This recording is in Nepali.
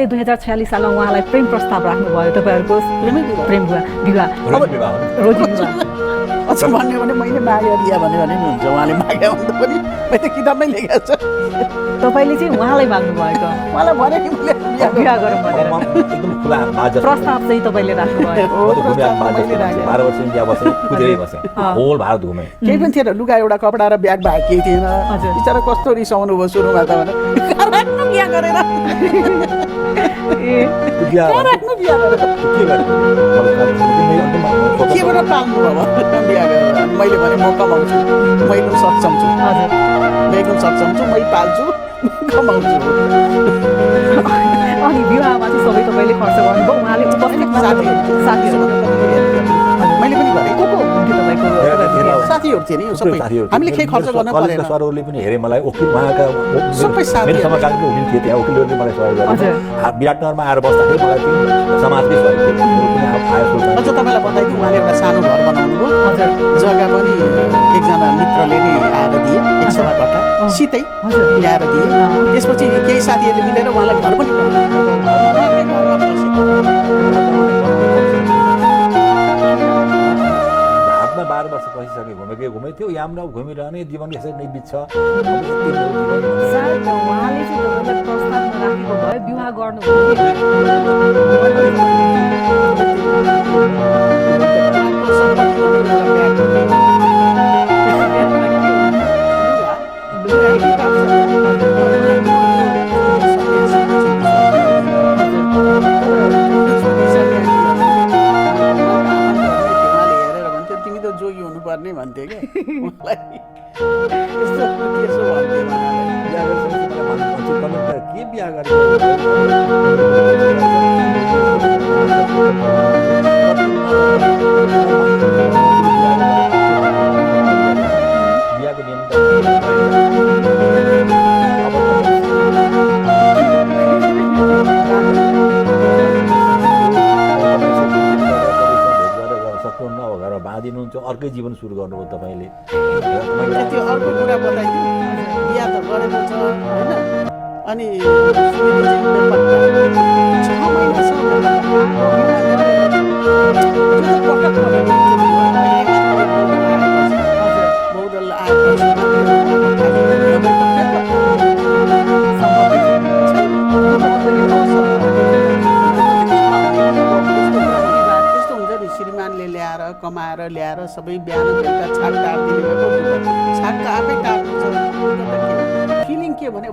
2046 सालमा उहाँलाई प्रेम प्रस्ताव राख्नुभयो तपाईँहरूको प्रेम विवाह रोजी विवाह अच्छा भन्यो भने मैले मागे बिहा भन्यो भने नि हुन्छ उहाँले मागे भन्दा पनि मैले किताबमै लेखेको छ तपाईँले चाहिँ उहाँलाई माग्नु भएको मलाई भने नि मैले बिहा गरौँ भनेर एकदम खुला बाजा प्रस्ताव चाहिँ तपाईँले राख्नुभयो म त घुमे 12 वर्ष इन्डिया बसेँ कुदेरै बसेँ होल भारत घुमेँ केही पनि थिएन लुगा एउटा कपडा र ब्याग बाहेक केही थिएन हजुर। बिचरा कस्तो रिसाउनु भयो सुरुमा त भने राख्नु बिहा गरेर ए राख्नु बिहा गरेर केबाट पाल्नु भयो बिहा गरेर अनि मैले भने म कमाउँछु म एकदम सक्षम छु हजुर म एकदम सक्षम छु मै पाल्छु कमाउँछु अनि विवाहमा चाहिँ सबै तपाईँले खर्च गर्नुभयो उहाँले उपस्थित साथीहरू मैले पनि गरेँ को हुनुहुन्थ्यो तपाईँको साथीहरू थिए नि यो सबै हामीले केही खर्च गर्न परेन सरहरूले पनि हेरे मलाई वकिल उहाँका सबै साथीहरू। मेरो समकालीन वकिल थिए त्यहाँ वकिलहरूले मलाई सहयोग हजुर। गरे विराटनगरमा आएर बस्दाखेरि मलाई त्यो समाजकै सहयोग थियो मेरो पनि अझ तपाईँलाई बताइदिउँ उहाँले एउटा सानो घर बनाउनु भयो हजुर जग्गा पनि एकजना मित्रले नै आएर दिए 100 कट्ठा सितै हजुर। ल्याएर दिए त्यसपछि केही साथीहरूले मिलेर उहाँलाई घर पनि भारतमा 12 वर्ष बसिसके घुमेकै थियो यहाँ घुमिरहने जीवन यसरी नै बित्छ अब यति मेरो जीवन भनेर। सायद उहाँले चाहिँ तपाईँलाई प्रस्ताव नराखेको भए विवाह गर्नु तिमी त जोगी हुनुपर्ने भन्थे क्या मलाई यस्तो त्यसो भन्थे मलाई के बिहा गरेको बिहाको नियम सक्नुहुन्न अब घरमा बाँधिनुहुन्छ अर्कै जीवन सुरु गर्नुभयो तपाईँले त्यो अर्को कुरा बताइदिउँ बिहा त गरेको छ होइन अनि सुवेदी चाहिँ बेपत्ता 6 महिनासम्म बहुदल आएपछि त्यस्तो हुन्छ नि श्रीमानले ल्याएर कमाएर ल्याएर सबै बिहान बेलुका छाक टारिदिने भएको छाक त आफै टार्नु छ फिलिङ के भने